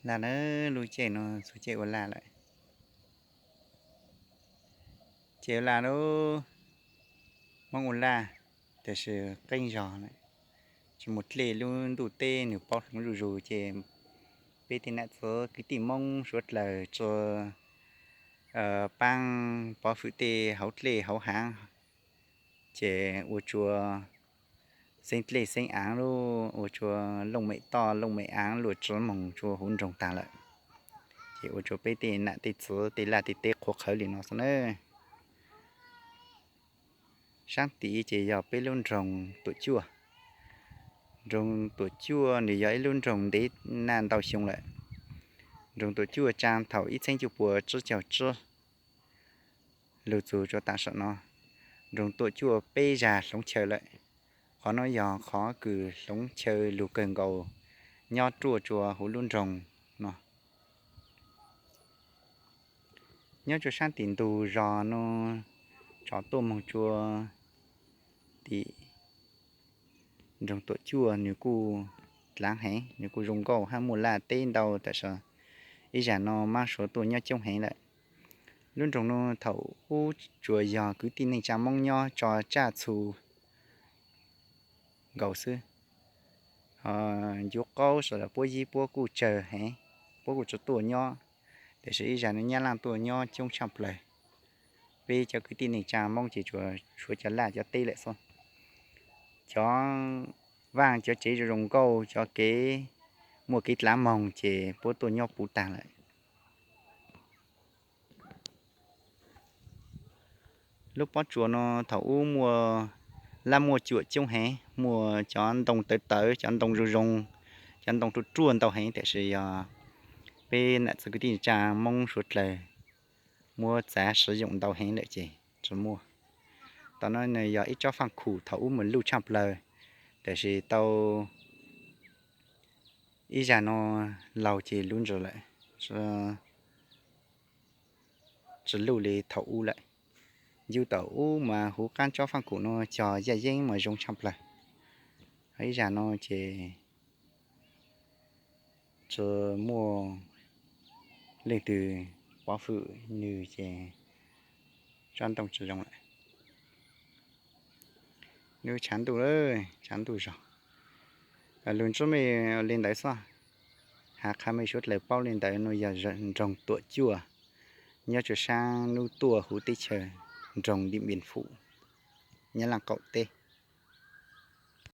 Laj na, lub caij no txog caij ua laj lawm. Caij ua laj lub, Hmoob ua laj, tiam sis qeeb zog lawm, tsis mus dlej lub ntuj teb nws paub hloov zuj zus ces peb tej nam txiv kwv tij Hmoob suav dlawg tso paab pov fwm tej hauv dlej hauv haav, ces ua tsua xeeb dlej xeeb aav lub, ua tsua looj mem toj looj mem aav luaj tswv moog tsua huv nroog taag lawm. Ces ua tsua peb tej nam tej txiv tej laj tej teb qhuav qhawv li no xwb na. Saab tid ces yog peb lub nroog Tuam Cuaj. Nroog Tuam Cuaj nws yog ib lub nroog ntev naj ntau xyoo lawm. Nroog Tuam Cuaj tsaa thaum ib txheeb cuaj puas tsib caug tsib lug txug tsua taam sim no. Nroog Tuam Cuaj peb zag hloov chaw lawm. Qhov no yog qhov kws hloov chaw lug kawg nkaus nyob ruaj tsua huv lub nroog no. Nyob tsua saab tim ntug zog no, tso tuaj moog tsua tim nroog Tuam Cuaj nws kuj dlaav heev, nws kuj zoo nkauj hab muaj laj teb ntau, tam sim ib zag no mab suav tuaj nyob coob heev lawm. Lub nroog no thaum ub tsuas yog kwv tij neej tsaa Moob nyob tso tsaj txhu nkaus xwb. Ho ncuv qaub sawv daws puab yib puab kuj tsawg heev, puab kuj tsi tuaj nyob, tiam sis ib zag no Nyab Laaj tuaj nyob coob tshaaj plawg. Peb cov kwv tij neej tsaa Moob ces tsuas tshuav cov laj cov teb lawm xwb. Cov vaaj cov tsev zoo zoo nkauj, cov kev muaj kev dlaav moog ces puab tuaj nyob puv taag lawm. Lub pob tsuas no thaum ub muaj laj muaj cuam coob heev, muaj cov ntoo tawv tawv, cov ntoo zoo zoo, cov ntoo ruaj ruaj ntau heev, tiam sis yog peb nam txiv kwv tij tsaa Moob suav dlawg muab txav siv yoom ntau heev lawm ces tsi muaj. Tom no yog ib tsob faaj khum thaum ub mas luj tshaaj plawg, tiam sis tau ib zag no laug ces luj ntsis lawm, tsi luj li thaum ub lawm. Ncu thaum ub mas huv qaab tsob faaj khum no cog yaj yeeb mas zoo tshaaj plawg. Ib zag no ces tsi muaj leej twg pov fwm nws ces tsob ntoo tsi zoo lawm. Nub tshav ntuj lawm, tshav ntuj zog. Lug ntsib mej li ntawd xwb, has qha mej suav dlawg paub li ntawd. Nuav yog nroog Tuam Cuaj, nyob tsua saab nub tuaj huv teb chaws nroog Dim Npiam Fum, Nyab Laaj qaum teb.